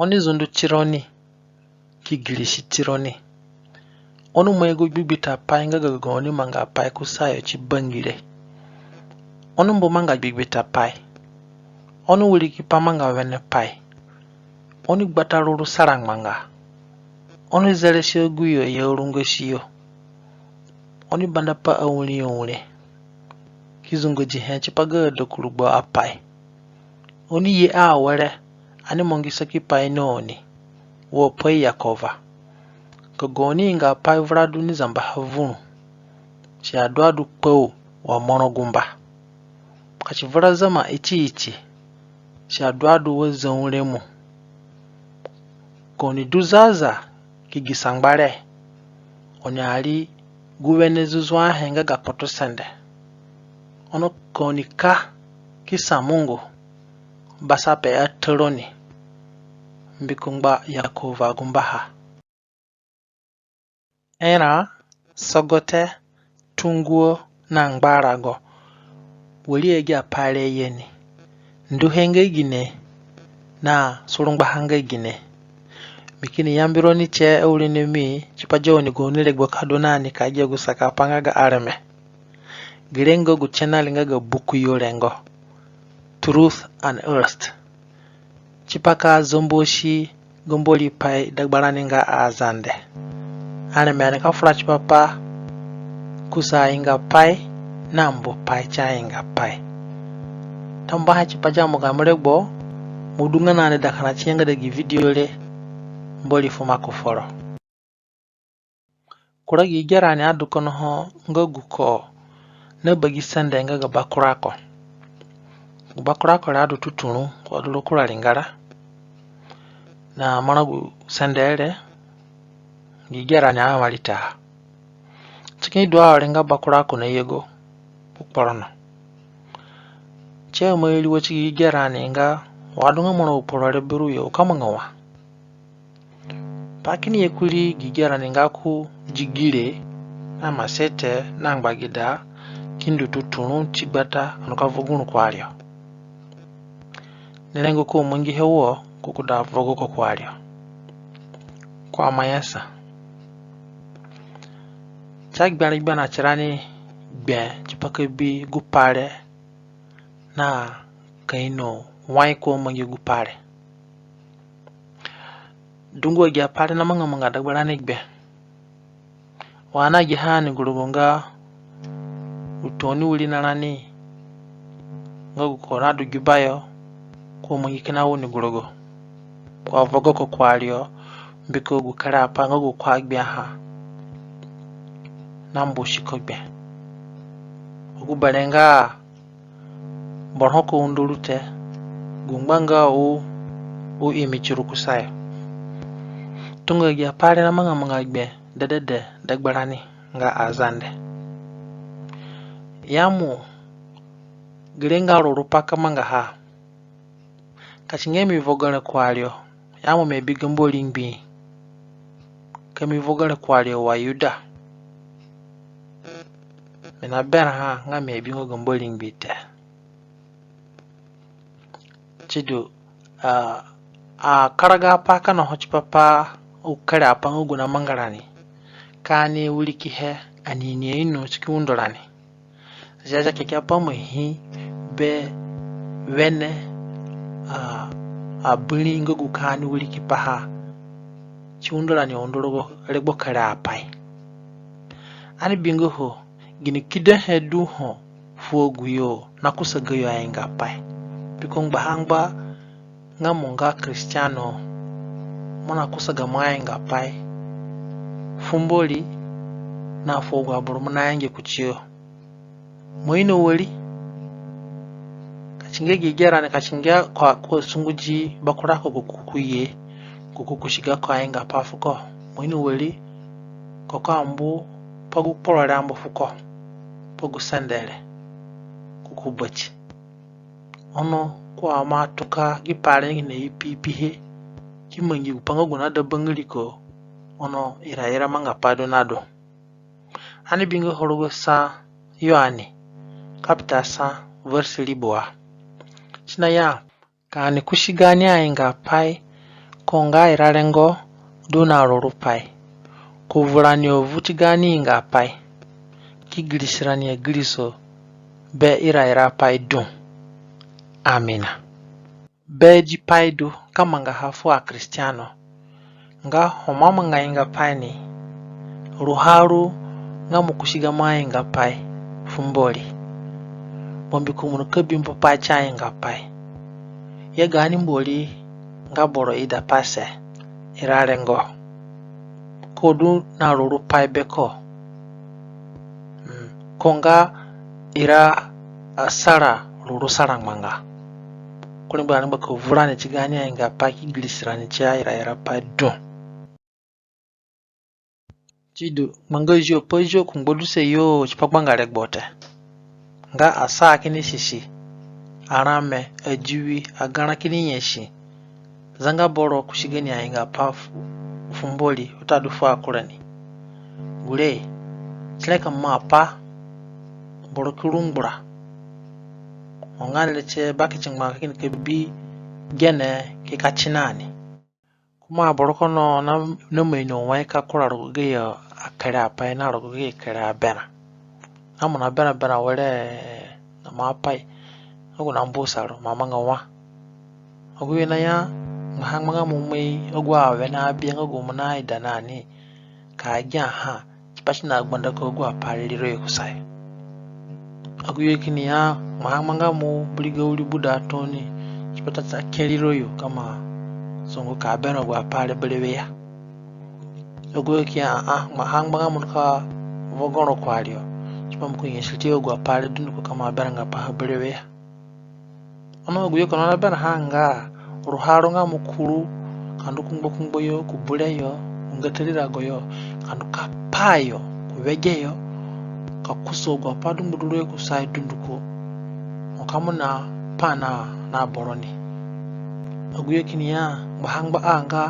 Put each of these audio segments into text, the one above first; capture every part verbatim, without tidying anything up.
Oni zundu tironi, ki girisi tironi. Oni mai gu gbigbita pai nga ga gaoni mangaapai kusayo ti bangire. Oni mbu manga gbigbita pai. Oni wiriki pa manga wene pai. Oni gbata ruru sarangbanga. Oni zeresi aguyo i arungosiyo. Oni banda pa awiriyo wire. Ki zungodihe tipa ga adakurugbo apai. Oni ye awere, ani mangisakipai na oni, wa pai Yekova. Ka gaoni ingaapai vura du ni zambaha vurũ, si adu adu kpau wa moro gumba. Ka si vura zama itiiti, si adu adu wa zauremu. Ka oni du zaza ki gi sangba re, oni ari gu wene zuzu ahe nga ga kpotosende. Ono ka oni ka ki sa Mungu, basape ataroni, mbiko ngba Yekova agumbaha. Era, sogote, tunguo na ngbarago. Wari agi apai re ye ni. Nduhe nga gine, na surungbaha nga gine. Mi kini yambi roni tie awirinami tipa dia oni gaoni regbo ka du na ni ka gia gu sakapai nga ga areme. Gi rengo gu channel nga ga buku yo rengo. Truth Unearthed. Tipa ka zombosi ga Mbori pai dagbarani nga aZande. Areme ani ka fura tipa pa kusa aingaapai na mbu pai ti aingaapai. Tambuahe tipa dia mo gamo regbo, mo du nga na ni dakara ti nyanga da gi video re, Mbori fu maku foro. Kura gi gerani adu kono ho nga guko na bagisende nga ga bakurako. Gu bakurako re adu tuturũ, ko adu rogo kura ringara. Na marã gu sende re, gi gerani amaritaha. Si kini du awere nga bakurako na yego ku kporo no. Si aima iriwo ti gi gerani nga wa du nga marã gu kporo re beru yo, u ka manga wa. Pai kini ye kurii gi gerani nga ku digire, na masete, na ngbagida, ki ndu tuturũ ti gbata, ono ka vogurũ ku ario. Ni rengo ko mangihe wo, ko ki da vogoko ku ario. Ko amanyasa. Si agberẽ gbana tirani gbe, tipa ka bi gu pai re, na ka ino wai ko mangi gu pai re. Dungu agi apai re namanga manga dagbarani gbe. Wa ani agihe ni gu rogo nga gu tooni wiri na rani nga guko nadu gi bayo, ko mangi kina wo ni gu rogo. Ko avogoko ku ario, mbiko gu kere apai nga guko agbia ha. Na mbusi ko gbe. Gu bere nga boro ho ka undo ru te, gu ngbanga u, u imi ti ru kusayo. Tunga agi apai re namanga manga gbe dedede dagbarani nga aZande. Ya mo gere nga ruru pai ka mangaha. Ka si ngia mi vo gere ku ario, ya mo mi abi ga Mbori ngbii. Ka mi vo gere ku ario wa Yuda, mi naberãha nga mi abinga ga Mbori ngbii te. Sidu, a, a karaga apai kina ho tipa pa gu kere apai nga gu namanga rani. Ka ani wirikihe, ani ini a ino si ki undo rani. Ziazia Kekeapai ima hi be wene, a, abiri nga gu ka ani wiriki paha. Si undo rani undo rogo regbo kere apai. Ani bingo ho, gini kidohe du ho fu aguyo nakusa gayo aingaapai. Mbiko ngbaha ngba nga mo nga Kristiano, mo nakusa gamo aingaapai fu Mbori na fu agu aboro mo naenge kutiyo. Mo ino wari? Ka si ngia gi gerani, ka si ngia ko, ko asungudi bakurako gu ko ki ye, gu ko ki kusi gako aingaapai fuko. Mo ino wari? Ko ka mbu pa gu kporo re ambu fuko, pa gu sende re, ko ki bati. Ono ko aima tuka gi pai re ni kina ipiipihe, ki mangi gupai nga gu naida bangiriko, ono iraira mangaapai du nadu. Ani bingo ho rogo sa Yoane, kapita sa, versi ribua. Si naya, ka ani kusi gaani aingaapai, Ko nga irarengo du na rurupai. Ko vu rani avu ti gaani ingapai, ki girisi rani agiriso be irairapai dũ. Amina. Be gi pai du ka mangaha fu aKristiano nga ho mo amanga ingapai ni, ruha ru nga mo kusi gamo aingapai fu Mbori, bambiko mo nika bi mbupai ti aingapai. Ya gaani Mbori nga boro idapase, irarengo. Ko du na rurupai be ko. Mm. Ko nga ira asara ruru sarangbanga. Ko ni gbara ni gba ka vu rani ti gaani aingapai ki girisi rani ti airairapai dũ. Sidu, ngbanga zio pa zio ku ngbaduse yo tipa gbanga regbo te. Nga asa kini sisi, arame, adiwi, agarã kini nyasi. Zanga boro kusi gani aingapai fu, fu Mbori watadu fu akurani. Gure, si rengbe ka mo apai, boro ki ru ngbura. Ho nga ni re tie bakiti ngbanga ka kini ka bi gene ki ka ti na ni. Kuma aboro kono na, na ima ino wai ka kura rogo gayo akere apai na rogo gayo akere aberã. Nga mo na berã berã were na mo apai. Nga gu na mbusa ro, mo amanga wa. Agu yo naya, ngbaha ngbanga mo mai agu awe na abia nga gu mo naida na ni ka gia ha. Tipa si na gbanda ko agu apai re riro yo kusayo. Agu yo kini ya, ngbaha ngbanga mo biriga wiri buda tooni, tipa tata ke riro yo ka mo sungu ka berã agu apai re berewe ya. Agu yo ki ya, aa, ngbaha ngbanga mo nika vo goro kuari yo, tipa mo ki nyasi ti agu apai re dunduko ka mo berãnga paha berewe ya. Ono agu yo ka mo naberãha nga ruha ru nga mo kuru, ka ndu ku ngbakungbo yo, ku bure yo, ku ngatari rago yo, ka ndu ka pa yo ku wege yo, ka kusa agu apai du ngbaduro yo kusayo dunduko, ho ka mo na pa na, na boro ni. Agu yo kini ya, ngbaha ngba a nga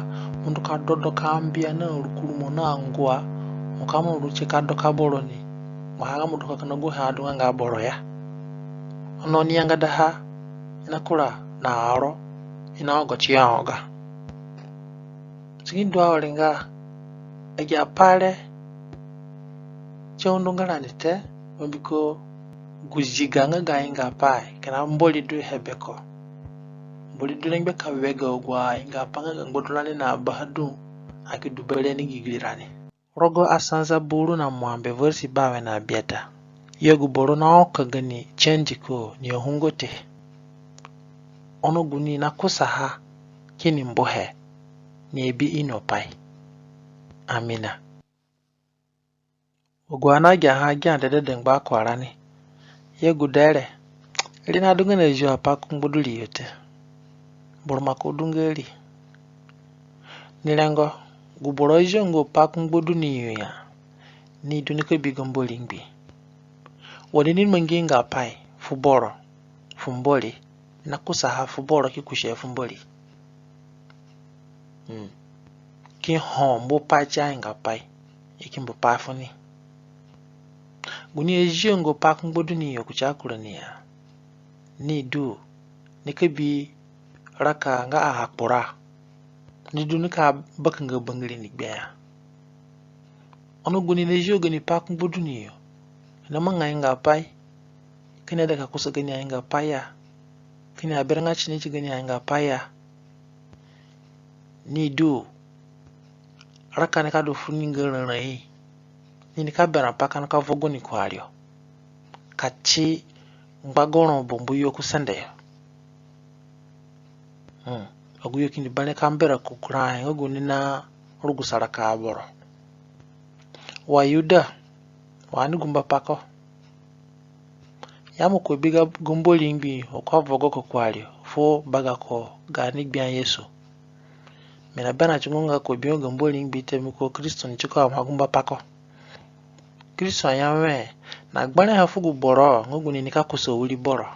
mo ndu ka dodo ka mbia na rukurumo na ngua, ho ka mo ru ti ka doka boro ni. Ngbaha nga mo doka kina gu he adunga nga boro ya. Ono ni yangadaha, i na kura na aro, i na ogo ti yo aoga. Si ki ndu awere nga agi apai re si andunga rani te, mbiko gu ziga nga ga ingapai kina Mbori du he beko. Mbori du rengbe ka wega agu aingapai nga ga ngbadurani na baha dũ, a ki du bere ni gigiri rani. Rogo Asanza buru na muambe versi bawe na biata. Ya gu boro naoka gani ti andiko ni ahungo te. Ono gu ni nakusaha kini mbuhe, ni abi inopai. Amina. Agu anagiaha agia dedede ngba akurarani. Ya gu dee re, ri nadunga na zio apai ku ngbaduri yo te. Boro mako dunga ri. Ni rengo, gu boro azionga pai ku ngbaduni yo ya, ni du nika bi ga Mbori ngbii. Wa ni ni mangi ingapai fu boro, fu Mbori, nakusaha fu boro ki kusi he fu Mbori. Mm. Ki ho mbupai ti aingapai, i ki mbupai fu ni. Gu ni azionga pai ku ngbaduni yo kuti akurani ya, ni du nika bi raka nga akpura. Ni du nika bakanga bangiri ni gbe ya. Ono gu ni nazio gani pai ku ngbaduni yo, i namanga ingapai, kini aida ka kusa gani aingapai ya, kini aberãnga tini ti gani aingapai ya. Ni du raka nika du fu ni nga rarãi, ni nika berã pai ka nika vo goni kuari yo, ka ti ngbagoro bambu yo ku sende yo. Hmm. Agu yo kini bere ka mbira ku kura he nga gu ni narugusa raka aboro. Wa Yuda, wa ani gumba pa ko. Ya mo ko bi ga Mbori ngbii, ho ko avo goko kuari yo fu bagako gaani Gbia Yesu. Mi naberã ti gu nga ko bi nga ga Mbori ngbii te, mbiko Kristo ni tiko, wa mo agumba pa ko. Kristo aya wẽ, na gbere he fu gu boro nga gu ni nika kusa wiri boro.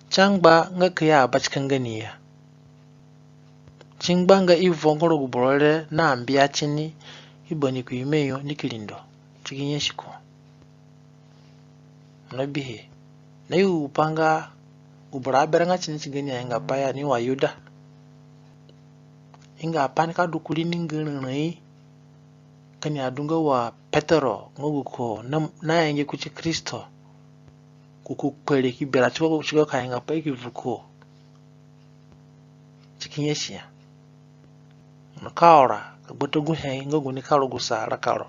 Ti angba nga ka i abatikanga ni ya. Ti ngba nga i vo goro gu boro re na mbia tini, i ba ni ku ime yo ni ki rindo ti gi nyasi ko. Mo nabihe. Na yugu gupai nga gu boro aberãnga tini ti gani aingapai ya ni wa Yuda. Ingapai nika du kurii ni ngararã, ka ni adunga wa Petero nga guko na, na enge kuti Kristo. Ku ko kpari ki bira tiko, tiko ka ingapai ki vuko. Tiki nyesi ya. Ono ka ora ka gbata guhe nga gu nika rugusa raka ro.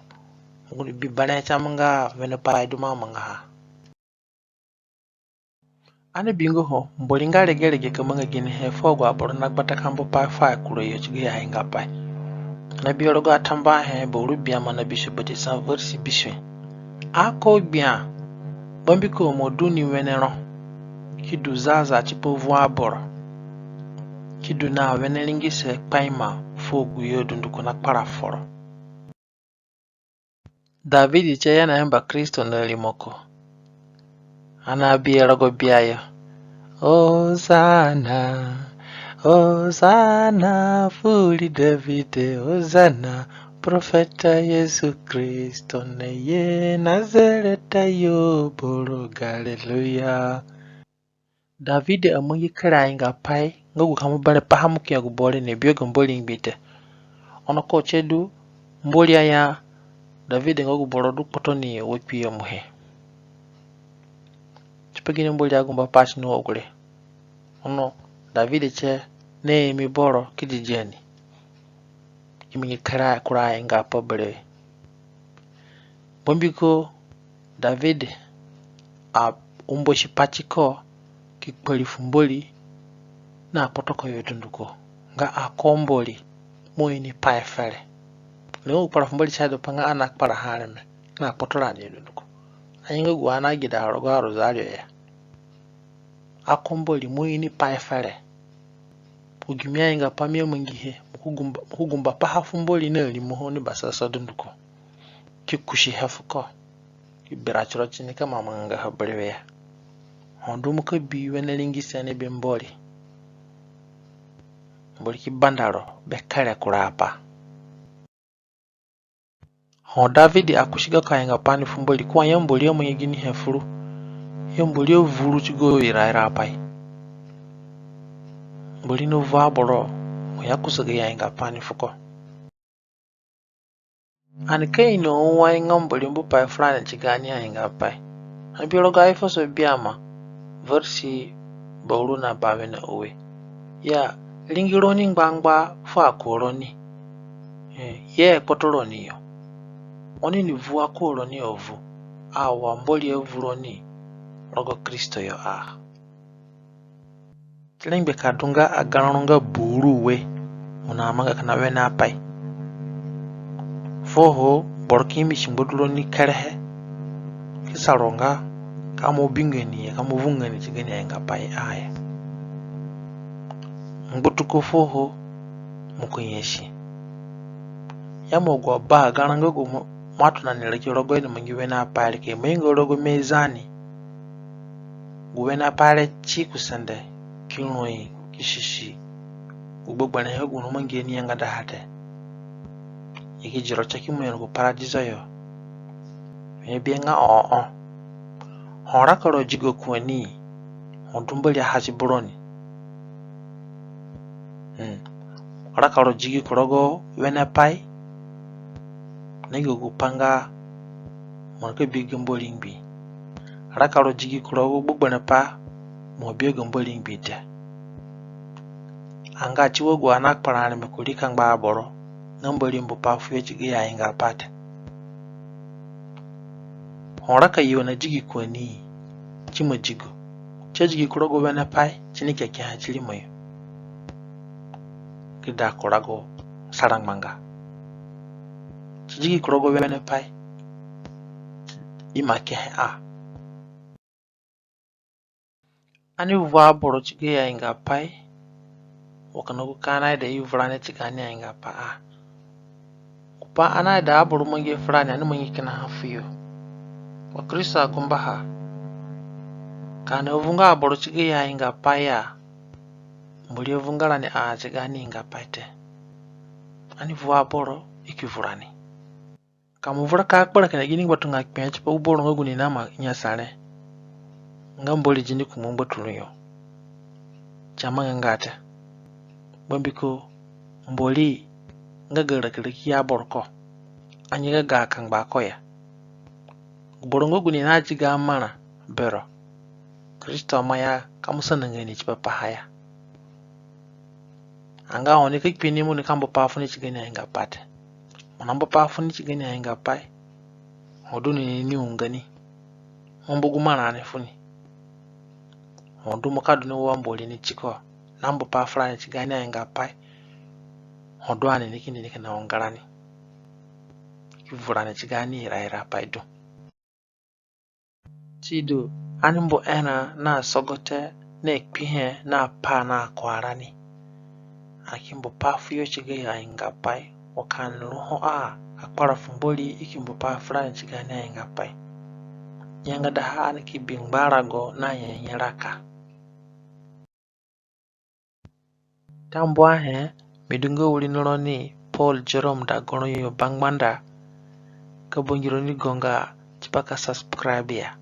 Gu ni bi bare ti amanga wene pai du mo amangaha. Ani bingo ho, Mbori nga regerege ka manga ginihe fu agu aboro nagbata ka mbu pai fu akurayo ti gayo aingapai. Na bi rogo Atambuahe bauru biama na bisue bati sa versi bisue. Ako gbia, bambiko mo du ni wene ro, ki du zaza tipa avu aboro, ki du na wene ringise kpaima fu aguyo dunduko nakpara foro. Davidi tie ya na yamba Kristo na rimoko. Ana bi rogo bia yo. Ozana, Ozana furi Davide, Ozana, profeta Yesu Kristo na ye Nazareta yo boro Galileya. Davide amangi kere aingapai nga gu ka mo berẽ paha mo ki ya gu boro re ni bi yo ga Mbori ngbi te. Ono ko tie du Mbori aya Davide nga gu boro du kpotoni wa kpiamuhe. Tipa gine Mbori agumba pati ni wa gure? Ono Davide tie na imi boro ki di dia ni. Ki mangi kere kura aingapai berewe. Bambiko Davide a umbosi pati ko ki kpari fu Mbori na kpotoko yo dunduko nga ako Mbori, mo ini pai fere. Rengo gu kpara fu Mbori si adu pa nga ani nakpara ha areme na kpotorani yo dunduko. Anga gu ani agida rogo aRozario ya. Ako Mbori, mo ini pai fere. Gu mi aingapai mi amangihe, mo ki gumba, mo ki gumba paha fu Mbori na rimoho ni basasa dunduko. Ki kusihe fuko. Ki bira tiro tini ka mo amangaha berewe ya. Ho du mo ka bi wene ringise ni be Mbori, Mbori ki banda ro be kere kura apai. Ho Davidi akusi gako aingapai ni fu Mbori, ko aya Mbori amangi ginihe furu? Ya Mbori avuru ti gayo iraira apai. Mbori navu aboro mo ya kusa gayo aingapai ni fuko. Ani ka ino wai nga Mbori mbu pai furani ti gaani aingapai. Ani bi rogo aEfeso biama, versi bauru na bawe na ue. Ya ringi roni ngbangba fu akuaroni. Eh, ye kpotoroni yo. Oni ni vu akuaroni avu, a wa Mbori avu roni rogo Kristo yo a. Ti rengbe ka du nga agarã ro nga buru ue mo namanga kina wene apai. Fuo ho boro ki imisi ngbaduro ni kerehe ki sa ro nga ka mo binga ni ya, ka mo vunga ni ti gani aingapai a ya. Ngbutuko fuo ho mo ka nyasi. Ya mo agu aba agarã nga gu mo, mo atona ni raki rogoho ni mangi wene apai re ka i mainga rogo mezani. Gu wene apai re ti ku sende, ki roi, ki sisi. Gu gbegberẽhe gu namangi ni yangadaha te. I ki di ro tie ki moi rogo paradizo yo. Wẽ i bi nga oo. Ho raka ro digo ku ani, ho du Mbori aha ti buroni. Hmm. Raka ro digi ku rogo wene pai, na gi gu pa nga mo nika bi ga Mbori ngbi. Raka ro digi ku rogo gbegberẽ pai, mo bi ga Mbori ngbi te. Anga ti wa agu anakpara areme kurii ka ngba aboro nga Mbori mbu pai fuyo ti gayo aingapai te. Ho raka yo na digi ku ani, ti ima digo. Ti adigi ku rogo wene pai, ti ni kekehe ti rimo yo. Ki da ku rago sarangbanga. Ti digi ku rogo wene pai, ima kehe a. Ani vu aboro ti gayo aingapai, wa kina gu ka ani aida i vu rani ti gaani aingapai a. Gu pa ani aida aboro mangihe furani, ani mangi kina ha fuyo. Wa Kristo agumbaha. Ka ani avunga aboro ti gayo aingapai ya, Mbori avunga rani a ti gaani aingapai te. Ani vu aboro, i ki vu rani. Ka mo vura ka kpara kina gini ngbatunga kpee tipa gu boro nga gu ni naima nyasa re, nga Mbori di ni ku ngbangbaturũ yo, si amanganga te. Bambiko Mbori nga ga rakiraki ya boro ko, angianga ga kangba ko ya. Gu boro nga gu ni nadi ga marã bero, Kristo ima ya ka mo sananga ni tipa paha ya. Anga ho ni ka kpi ni, mo nika mbu pa funi ti gaani aingaapai te. Mo na mbu pa funi ti gaani aingaapai, ho du ni ni unga ni, mo mbu gu marã ni funi. Ho du mo ka du ni wa Mbori ni tiko, na mbu pa furani ti gaani aingaapai, ho du ani ni kindi ni kina unga rani, ki vurani ti gaani iraira pai du. Sidu, ani mbu erã na sogote na kpihe na pa na kuarani. Ani ki mbu pa fuyo ti gayo aingaapai, wa ka ani ru ho a, ka kpara fu Mbori i ki mbu pa furani ti gaani aingaapai. Nyangadaha ani ki bi ngbarago na nyanyaraka. Tambuahe, mi du nga wirinaroni Paul Jerome Dagoro yo Bangbanda. Ka bangironi gonga tipa ka subscribe ya.